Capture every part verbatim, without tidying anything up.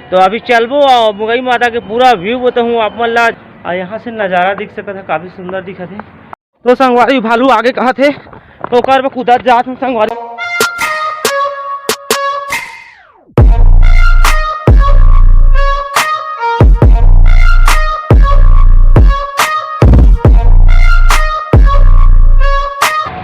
तो अभी चलबो और मुंगई माता के पूरा व्यू बताहूँ आप मन ला। और यहाँ से नज़ारा दिख सकत है, काफी सुंदर दिखत है। तो संगवारी, भालू आगे कहत हे, तो ओकर बर कुदत जात हन संगवारी।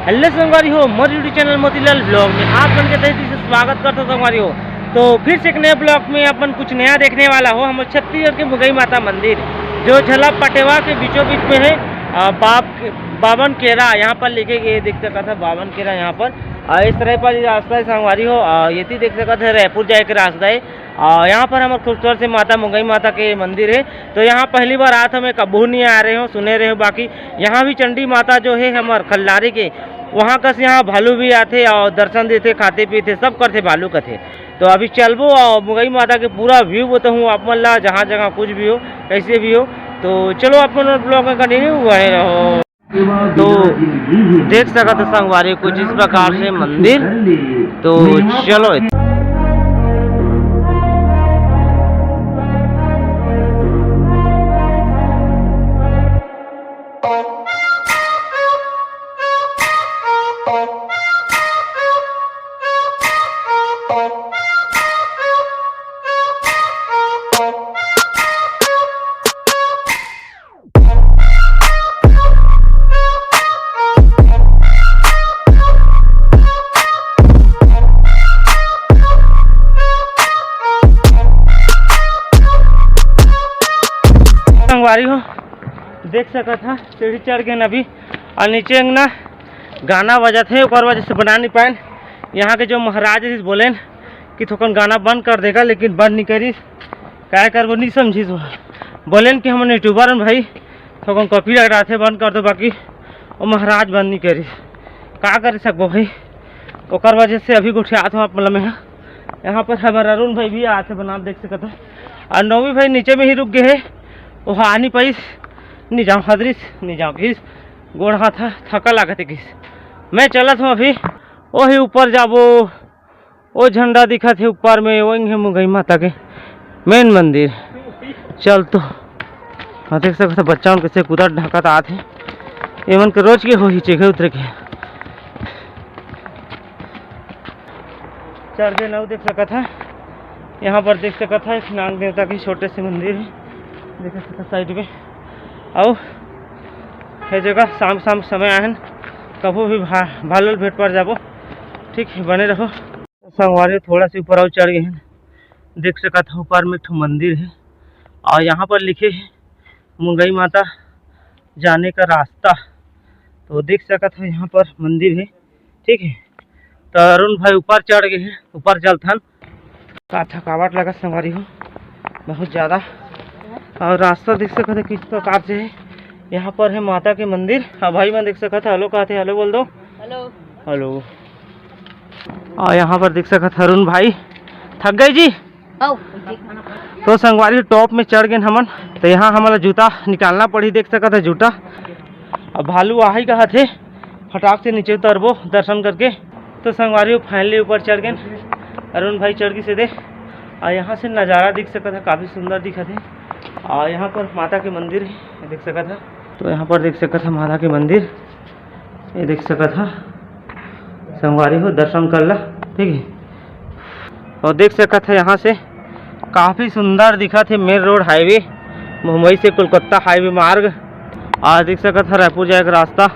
हेलो संगवारी हो, मोर YouTube चैनल मोतीलाल ब्लॉग में आप मन के तहे दिल से स्वागत करता हूँ संगवारी हो। तो फिर से एक नए ब्लॉग में अपन कुछ नया देखने वाला हो। हम छत्तीसगढ़ के मुंगई माता मंदिर, जो झला पटेवा के बीचों बीच में है, आ, बाप बावन केरा यहाँ पर लिखे गए, देख सकत है बावन केरा यहाँ पर। आ, इस तरह पर ये रास्ता है संगवारी हो। आ, ये ती देख सकत है रायपुर जाए के रास्ता है। आ, यहाँ पर हमारे खूबसूरत से माता मुंगई माता के मंदिर है। तो यहाँ पहली बार आत हमें, कबहू नहीं आ रहे हो, सुने रहे हो, बाकी यहाँ भी चंडी माता जो है हमार खल्लारी के, वहाँ कस यहाँ भालू भी आथे और दर्शन देथे, खाते पीते सब करथे, भालू कथे। तो अभी चलबो और मुंगई माता के पूरा व्यू बताहूँ आप मन ला, जहाँ जगह कुछ भी हो, कैसे भी हो। तो चलो आप मन ब्लॉग में कंटिन्यू बने रहो। तो देख सकत हो संगवारी, कुछ इस प्रकार से मंदिर। तो चलो। संगवारी हो, देख सकत हा, सीढ़ी चढ़ गेन अभी, और नीचे अंगना गाना बजत हे, ओकर वजह से बना नहीं पाएन। यहाँ के जो महाराज रहिस बोलेन कि थोकन गाना बंद कर देगा, लेकिन बंद नहीं करिस। काय करबो, नहीं समझिस वो। बोलेन कि हमन यूट्यूबर हन भाई, थोकन कॉपीराइट आथे, बंद कर दो, बाकी वो महाराज बंद नहीं करिस। का कर सकबो भाई, ओकर वजह से अभी गोठियात हूँ आप मन ला मैं। यहाँ पर हमारा अरुण भाई भी आथे बनात, देख सकत है। और नौवीं भाई नीचे में ही रुक गए है, वो आ नहीं पाइस, नहीं जाओ हदरिस, नहीं जाओ किस, गोड़ हाथ ह थका लागत है किस। मैं चलत हूँ अभी, वही ऊपर जाबो। ओ झंडा दिखत हे ऊपर में, वही है मुंगई माता के मेन मंदिर। चल तो, हाँ, देख सकत ह बच्चा मन कैसे कूदत ढाकत आत हे। एमन के रोज के होही चढ़े उतरे के। चढ़ के नऊ देख सकत ह। यहाँ पर देख सकत ह एक नाग देवता के छोटे से मंदिर हे, देख सकत ह साइड में। अउ ये जगह शाम शाम समय आहन, कभू भी भा-, भालू ल भेंट पर जाबो। ठीक है, बने रहो। संगवारी, थोड़ा सा ऊपर अउ चढ़ गए हैं, देख सकत हो ऊपर में एक ठो मंदिर है और यहाँ पर लिखे है मुंगई माता जाने का रास्ता। तो देख सकत हो यहाँ पर मंदिर है, ठीक है। तो अरुण भाई ऊपर चढ़ गए हैं, ऊपर चलथन। का थकावट लगा संगवारी हो बहुत ज़्यादा। और रास्ता देख सकत हो किस प्रकार से है। यहाँ पर है माता के मंदिर। हाँ भाई, मैं देख सकत हो, हेलो कहते, हेलो बोल दो। हेलो। हेलो। और यहाँ पर देख सकत अरुण भाई, थक गए जी। आओ। तो संगवारी, टॉप में चढ़ गए हमन, तो यहाँ हमला जूता निकालना पड़ी, देख सकत है जूता। अब भालू आही कहत हे, फटाक से नीचे उतरबो दर्शन करके। तो संगवारी, फाइनली ऊपर चढ़ गए, अरुण भाई चढ़ के सीधे। और यहाँ से नज़ारा देख सकत है, काफ़ी सुंदर दिखत है। और यहाँ पर माता के मंदिर है, देख सकत है। तो यहाँ पर देख सकत है माता के मंदिर, ये देख सकत ह संगवारी हो, दर्शन कर ला, ठीक है। और देख सकत ह यहाँ से काफ़ी सुंदर दिखत है मेन रोड हाईवे, मुंबई से कोलकाता हाईवे मार्ग। और देख सकत ह रायपुर जाए के रास्ता।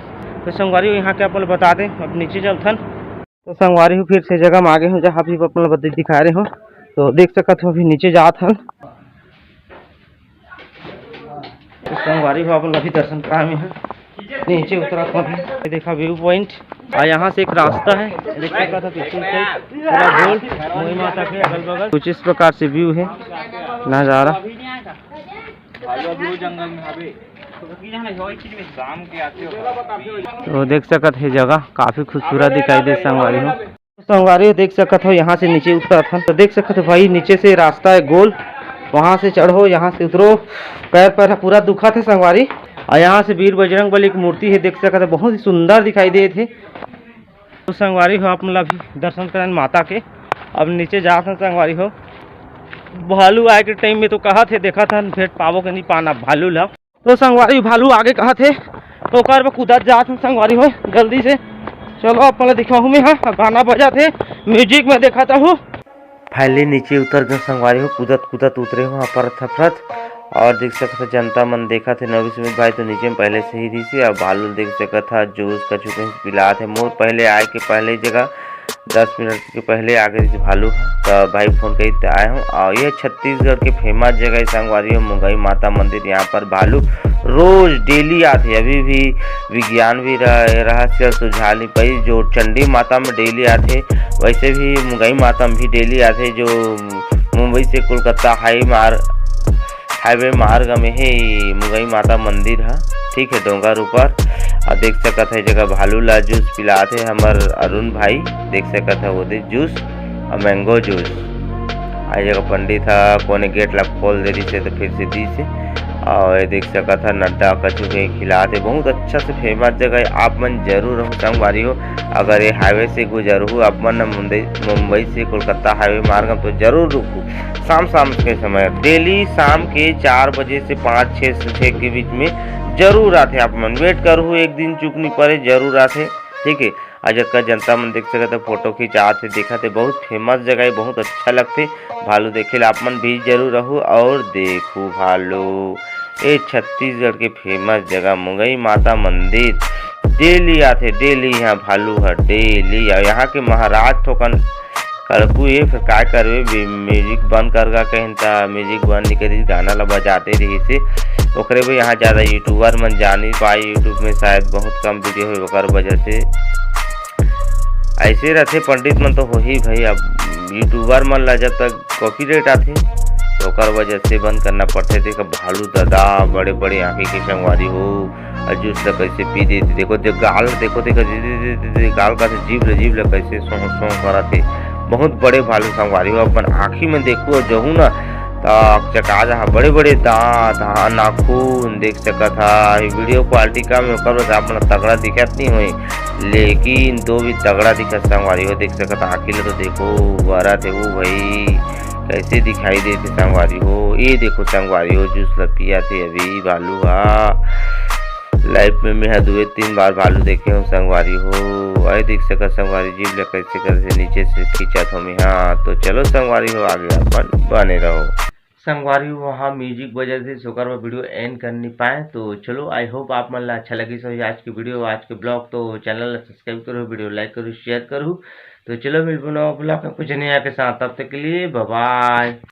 तो संगवारी हो, यहाँ के अपन बता दें, अब नीचे चलथन। तो संगवारी हो, फिर से जगह में आगे हूँ जहाँ भी अपन बता दिखा रहे हो। तो देख सकत हो अभी नीचे जात हन। तो संगवारी हो, अपन अभी दर्शन कराए में है, नीचे उतरत हन। ये देखा व्यू पॉइंट, और यहाँ से एक रास्ता है, देख सकत हो पीछे से पूरा गोल मुंगई माता के अगल बगल कुछ इस प्रकार से व्यू है, नज़ारा। तो देख सकत है जगह काफ़ी खूबसूरत दिखाई दे संगवारी हो। संगवारी हो, देख सकत हो यहाँ से नीचे उतरत हन, तो देख सकत हो भाई नीचे से रास्ता है गोल, वहाँ से चढ़ो, यहाँ से उतरो। पैर पैर पूरा दुखत है संगवारी। और यहाँ से वीर बजरंग बली की मूर्ति है, देख सकत हो बहुत ही सुंदर दिखाई देत हे। तो संगवारी हो, आप मन ला भी दर्शन करन माता के। अब नीचे जात हन संगवारी हो, भालू आए के टाइम में तो कहत हे, देखत हन भेंट पाबो के नहीं पाना भालू ला। तो संगवारी भालू आगे कहत हे, तो ओकर बर कूदत जात हन संगवारी हो जल्दी से। चलो अपन ला दिखाहूँ मैं, हाँ गाना बजत हे, म्यूजिक में देखत हूँ। फाइनली नीचे उतर गए संगवारी हो, कूदत कूदत उतरे हो अफरत थफरत। और देख सकत हो जनता मन देखत हे, नवी सुमित भाई तो नीचे में पहले से ही रहिस हे। अब भालू देख सकत हा जूस कछु कहीं पिलात हे। मोर पहले आए के पहले जगह दस मिनट के पहले आगे रहिस भालू ह, त भाई फोन करी त आए हूँ। और ये छत्तीसगढ़ के फेमस जगह है संगवारी हो, मुंगई माता मंदिर। यहाँ पर भालू रोज डेली आथे, अभी भी विज्ञान भी रह, रहस्य सुलझा नहीं पाई। जो चंडी माता में डेली आथे, वैसे भी मुंगई माता में भी डेली आथे, जो मुंबई से कोलकाता हाई मार हाईवे मार्ग में हे मुंगई माता मंदिर ह, ठीक है, डोंगर ऊपर। और देख सकत है जगह भालू ला जूस पिलात हे हमर अरुण भाई, देख सकत है वो दे जूस और मैंगो जूस। आ जगह पंडित ह कोने गेट ला खोल दे रहिस हे तो फिर से दीस हे। और ये देख सकत है नड्डा कछु के खिलात हे, बहुत अच्छा से फेमस जगह है, आप मन जरूर हो संगवारी हो। अगर ये हाईवे से गुजरहू आप मन मुंबई मुंबई से कोलकाता हाईवे मार्ग में तो जरूर रुकू। शाम शाम के समय डेली शाम के चार बजे से पाँच छः से छः के बीच में जरूर आथे। आप मन वेट करहू, एक दिन चूक नहीं पड़े, जरूर आथे। ठीक है, और जतका जनता मन देख सकत है फोटो खिंचात हे, देखत हे, बहुत फेमस जगह है, बहुत अच्छा लगथे। भालू देखे ला आप मन भी जरूर रहू और देखू भालू। ये छत्तीसगढ़ के फेमस जगह मुंगई माता मंदिर, डेली आथे डेली यहाँ भालू ह डेली। और यहाँ के महाराज थोकन कड़कू ये फिर काय करबे, म्यूजिक बंद कर गा कहिन त म्यूजिक बंद नहीं करिस, गाना ला बजाते रहिस हे। ओकरे बर यहाँ ज़्यादा यूट्यूबर मन जा नहीं पाए, यूट्यूब में शायद बहुत कम वीडियो है ओकर वजह से। ऐसे रहते पंडित मन तो होही भाई, अब यूट्यूबर मन ला जब तक कॉपीराइट आथे तो ओकर वजह से बंद करना पड़थे। देख भालू दादा बड़े बड़े आँखी के संगवारी हो, और जूस ला कैसे पी देथे। देखो, देख गाल, देखो, देखो, दे, दे, दे, दे, दे, गाल का से जीभ ले, जीभ ले कैसे सों सों करत हे। बहुत बड़े भालू संगवारी हो, अपन आँखी में देखू और जहू ना त चका जहा बड़े बड़े दांत, हाँ, नाखून देख सकत हा। ये वीडियो क्वालिटी कम है, ओकर वजह से आप मन ला तगड़ा दिखत नहीं होई, लेकिन तो भी तगड़ा दिखत संगवारी हो। देख सकत हा, आँखी ले तो देखो, बरत हे वो भाई, कैसे दिखाई देथे संगवारी हो। ये देखो संगवारी हो, जूस ला पिया थे अभी भालू हा। लाइफ में मैं हा दुए तीन बार भालू देखे हूँ संगवारी हो। आए देख सकत संगवारी, जीभ ले कैसे कैसे नीचे से खींचत हो मैं हा। तो चलो संगवारी हो, आगे अपन बने रहो। संगवारी हो, वहाँ म्यूजिक बजत हे, ओकर बर वीडियो एंड कर नहीं पाए। तो चलो, आई होप आप मन ला अच्छा लगिस होही आज की वीडियो, आज के ब्लॉग। तो चैनल ला सब्सक्राइब करो, वीडियो लाइक करो, शेयर करो। तो चलो मिलबो नवा ब्लॉग में कुछ नया के साथ, तब तक के लिए बाय बाय।